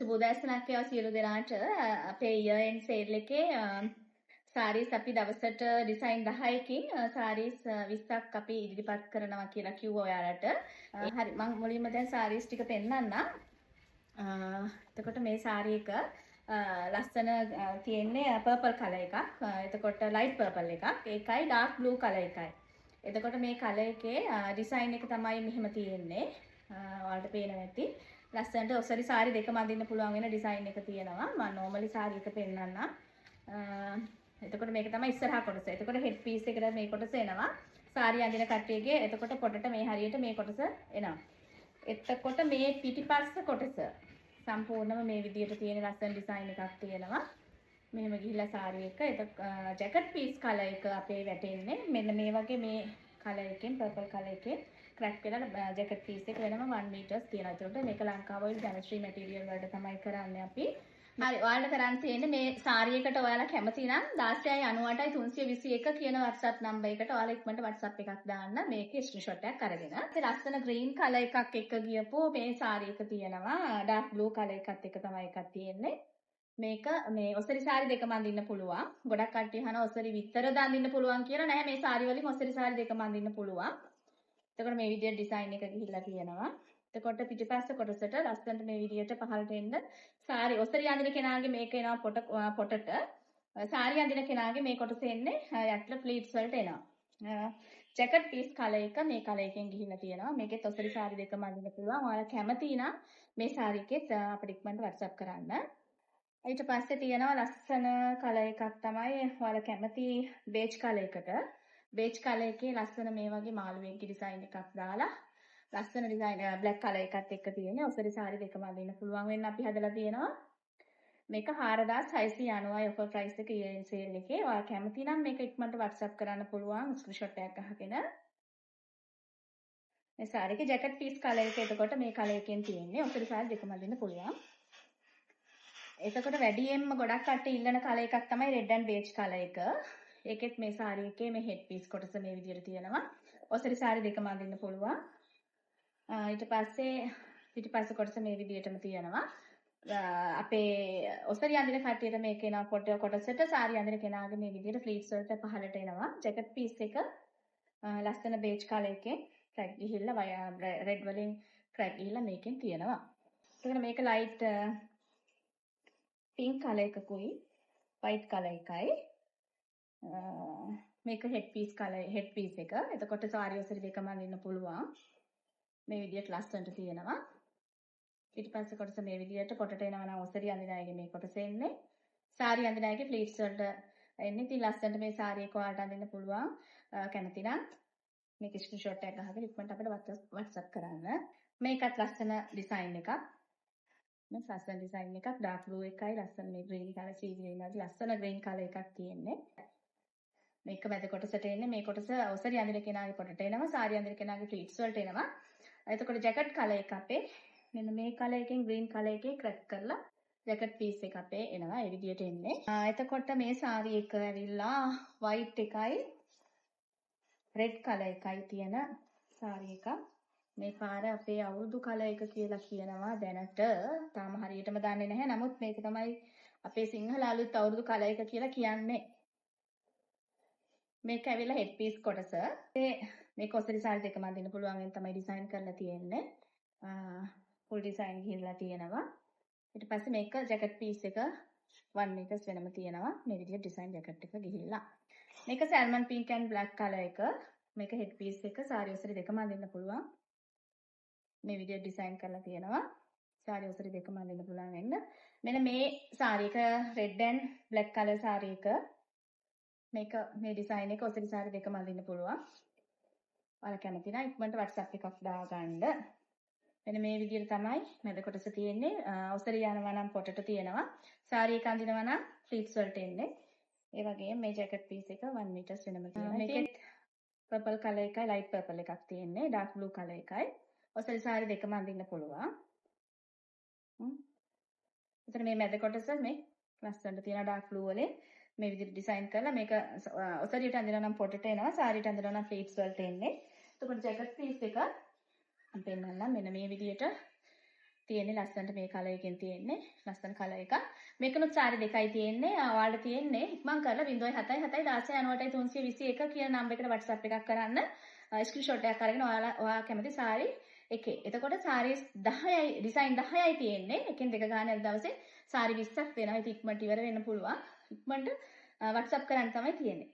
සුබ උදෑසනක් වේවා සියලු දෙනාට. අපේ year end sale එකේ සාරීස් අපි දවසට ඩිසයින් 10කින් සාරීස් 20ක් අපි ඉදිරිපත් කරනවා කියලා කිව්වා ඔයාලට. හරි, මම මුලින්ම දැන් සාරීස් ටික පෙන්නන්නම්. එතකොට මේ සාරි එක ලස්සන තියෙන්නේ පර්පල් කලර් එකක්. එතකොට ලයිට් පර්පල් එකක්. ඒකයි ඩාර්ක් බ්ලූ කලර් එකයි. එතකොට මේ කලර් එකේ ඩිසයින් එක තමයි මෙහෙම තියෙන්නේ. ඔයාලට පේනවා ඇති. ලස්සනට ඔසරි සාරි දෙකම අඳින්න පුළුවන් වෙන ඩිසයින් එක තියෙනවා. මම නෝමලි සාරි එක පෙන්නන්නම්. එතකොට මේක තමයි ඉස්සරහා කොටස. එතකොට හෙඩ් පීස් එකට මේ කොටස එනවා. සාරි අඳින කට්ටියගේ එතකොට පොටට මේ හරියට මේ කොටස එනවා. එතකොට මේ පිටිපස්ස කොටස සම්පූර්ණම මේ විදියට තියෙන ලස්සන ඩිසයින් එකක් තියෙනවා. මෙහෙම ගිහිල්ලා සාරි එක. එතකොට ජැකට් පීස් කලර් එක අපේ වැටෙන්නේ මෙන්න මේ වගේ මේ කලර් එකෙන්, පර්පල් කලර් එකෙන් ක්‍රැක් වෙලා ජැකට් පීස් එක වෙනම 1 මීටර්ස් තියෙනවා. එතකොට මේක ලංකාව ඔයිල් ජනශ්‍රී මැටීරියල් වලට තමයි කරන්නේ අපි. හරි, ඔයාලට කරන්න තියෙන්නේ මේ සාරි එකට ඔයාලා කැමති නම් 16යි 98යි 321 කියන WhatsApp number එකට ඔයාලා ඉක්මනට WhatsApp එකක් දාන්න මේකේ ස්ක්‍රීන්ෂොට් එකක් අරගෙන. ඊට ලස්සන ග්‍රීන් කලර් එකක් එක්ක ගියපු මේ සාරි එක තියෙනවා. ඩාර්ක් බ්ලූ කලර් එකත් එක්ක තමයි එකක් තියෙන්නේ. මේක මේ ඔසරි සාරි දෙකම අඳින්න පුළුවන්. ගොඩක් කට්ටිය අහන ඔසරි විතරද අඳින්න පුළුවන් කියලා. නැහැ, මේ සාරි වලින් ඔසරි සාරි දෙකම අඳින්න පුළුවන්. එතකොට මේ විදියට ඩිසයින් එක ගිහිල්ලා තියෙනවා. එතකොට පිටිපස්ස කොටසට ලස්සනට මේ විදියට පහළට එන්න සාරි ඔසරි අඳින කෙනාගේ මේක එනවා පොට පොටට. සාරි අඳින කෙනාගේ මේ කොටස එන්නේ යටට ප්ලීට්ස් වලට එනවා. ජැකට් පීස් කලර් එක මේ කලර් එකෙන් ගිහිල්ලා තියෙනවා. මේකෙත් ඔසරි සාරි දෙකම අඳින්න පුළුවන්. ඔයාලා කැමති නම් මේ සාරි එකෙත් අපිට ඉක්මනට WhatsApp කරන්න. ඊට පස්සේ තියෙනවා ලස්සන කලර් එකක් තමයි ඔයාලා කැමති බේජ් කලර් එකට. බේජ් කලර් එකේ ලස්සන මේ වගේ මාළුවෙක්ගේ ඩිසයින් එකක් දාලා ලස්සන ඩිසයින් බ්ලැක් කලර් එකත් එක්ක තියෙන ඔසරි සාරි දෙකම අඳින්න පුළුවන් වෙන්න අපි හදලා තියෙනවා. මේක 4690යි ඔෆර් ප්‍රයිස් එක ඉයර් එන්ඩ් සේල් එකේ. ඔයාලා කැමති නම් මේක ඉක්මනට WhatsApp කරන්න පුළුවන් ස්ක්‍රීන්ෂොට් එකක් අහගෙන. මේ සාරි එකේ ජැකට් පීස් කලර් එක එතකොට මේ කලර් එකෙන් තියෙන්නේ. ඔසරි සාරි දෙකම අඳින්න පුළුවන්. එතකොට වැඩියෙන්ම ගොඩක් කට්ටිය ඉල්ලන කලර් එකක් තමයි රෙඩ් ඇන්ඩ් බේජ් කලර් එක. ඒකෙත් මේ සාරි එකේ මේ හෙඩ් පීස් කොටස මේ විදිහට තියෙනවා. ඔසරි සාරි දෙකම අඳින්න පුළුවන්. ඊට පස්සේ පිටිපස්ස කොටස මේ විදිහටම තියෙනවා. අපේ ඔසරි අඳින කට්ටියට මේක එනවා පොට කොටසට, සාරි අඳින කෙනාගේ මේ විදිහට ෆ්ලීට්ස් වලට පහළට එනවා. ජැකට් පීස් එක ලස්සන බේජ් කලර් එකෙන් ක්‍රැක් ගිහිල්ලා රෙඩ් වලින් ක්‍රැක් ගිහිල්ලා මේකෙන් තියෙනවා. එතකොට මේක ලයිට් පින්ක් කලර් එකකුයි වයිට් කලර් එකයි. මේක head piece colour, head piece එක. එතකොට සාරි ඔසරි දෙකම අඳින්න පුළුවන්. මේ විදිහට ලස්සනට තියෙනවා. පිටිපස්ස කොටස මේ විදිහට පොටට එනවා නම් ඔසරි අඳින අයගේ මේ කොටස එන්නේ. සාරි අඳින අයගේ ෆ්ලීට්ස් වලට එන්නේ. ඉතින් ලස්සනට මේ සාරි එක ඔයාලට අඳින්න පුළුවන්. කැමති නම් මේක ස්ක්‍රීන්ෂොට් එකක් ගහගෙන ඉක්මනට අපිට WhatsApp කරන්න. මේකත් ලස්සන ඩිසයින් එකක්. මේ ලස්සන ඩිසයින් එකක් ඩාර්ක් බ්ලූ එකයි ලස්සන මේ ග්‍රීන් කලර්, සී ග්‍රීන් වගේ ලස්සන ග්‍රීන් කලර් එකක් තියෙන්නේ. මේක මැද කොටසට එන්නේ. මේ කොටස ඔසරි අඳින කෙනාගේ පොටට එනවා. සාරි අඳින කෙනාගේ ෆ්ලීට්ස් වලට එනවා. එතකොට ජැකට් කලර් එක අපේ මෙන්න මේ කලර් එකෙන්, ග්‍රීන් කලර් එකේ ක්‍රැක් කරලා ජැකට් පීස් එක අපේ එනවා. ඒ විදිහට එන්නේ. එතකොට මේ සාරි එක ඇවිල්ලා වයිට් එකයි රෙඩ් කලර් එකයි තියෙන සාරි එකක්. මේ පාර අපේ අවුරුදු කලර් එක කියලා කියනවා දැනට. තාම හරියටම දන්නේ නැහැ. නමුත් මේක තමයි අපේ සිංහල අලුත් අවුරුදු කලර් එක කියලා කියන්නේ. මේක ඇවිල්ලා හෙඩ් පීස් කොටස. මේක ඔසරි සාරි දෙකම අඳින්න පුළුවන් වෙන තමයි ඩිසයින් කරලා තියෙන්නේ. ෆුල් ඩිසයින් ගිහිල්ලා තියෙනවා. ඊට පස්සේ මේක ජැකට් පීස් එක 1 meters වෙනම තියෙනවා. මේ විදිහට ඩිසයින් ජැකට් එක ගිහිල්ලා. මේක salmon pink and black colour එක. මේක හෙඩ් පීස් එක, සාරි ඔසරි දෙකම අඳින්න පුළුවන්. මේ විදිහට ඩිසයින් කරලා තියෙනවා. සාරි ඔසරි දෙකම අඳින්න පුළුවන් වෙන්න. මෙන්න මේ සාරි එක red and black colour sari එක. මේක මේ ඩිසයින් එක ඔසරි සාරි දෙකම අඳින්න පුළුවන්. ඔයාලා කැමති නම් ඉක්මනට WhatsApp එකක් දාගන්න. මෙන්න මේ විදිහට තමයි මැද කොටස තියෙන්නේ. ඔසරි යනවා නම් පොටට තියෙනවා. සාරි එක අඳිනවා නම් ෆ්ලීට්ස් වලට එන්නේ. ඒ වගේම මේ ජැකට් පීස් එක 1 මීටර්ස් වෙනම තියෙනවා. මේකෙත් පර්පල් කලර් එකයි ලයිට් පර්පල් එකක් තියෙන්නේ. ඩාර්ක් බ්ලූ කලර් එකයි. ඔසරි සාරි දෙකම අඳින්න පුළුවන්. එතන මේ මැද කොටස මේ ලස්සනට තියෙන ඩාර්ක් බ්ලූ වලින් මේ විදිහට ඩිසයින් කරලා මේක ඔසරියට අඳිනවා නම් පොටට එනවා, සාරියට අඳිනවා නම් ෆ්ලීට්ස් වලට එන්නේ. එතකොට ජැකට් පීස් එක මම පෙන්නන්නම්. මෙන්න මේ විදිහට තියෙන්නේ ලස්සනට මේ කලර් එකෙන් තියෙන්නේ ලස්සන කලර් එකක්. මේකනොත් සාරි දෙකයි තියෙන්නේ. ඔයාලට තියෙන්නේ ඉක්මන් කරලා 07 7 16 98 321 කියන නම්බර් එකට WhatsApp එකක් කරන්න. ස්ක්‍රීන්ෂොට් එකක් අරගෙන ඔයාලා ඔයා කැමති සාරි එකේ. එතකොට සාරිස් 10යි, ඩිසයින් 10යි තියෙන්නේ. එකෙන් දෙක ගන්න අද දවසේ සාරි 20ක් දෙනවා. ඉතින් ඉක්මනට ඉවර වෙන්න පුළුවන්. ඉක්මනට WhatsApp කරන්න තමයි තියෙන්නේ.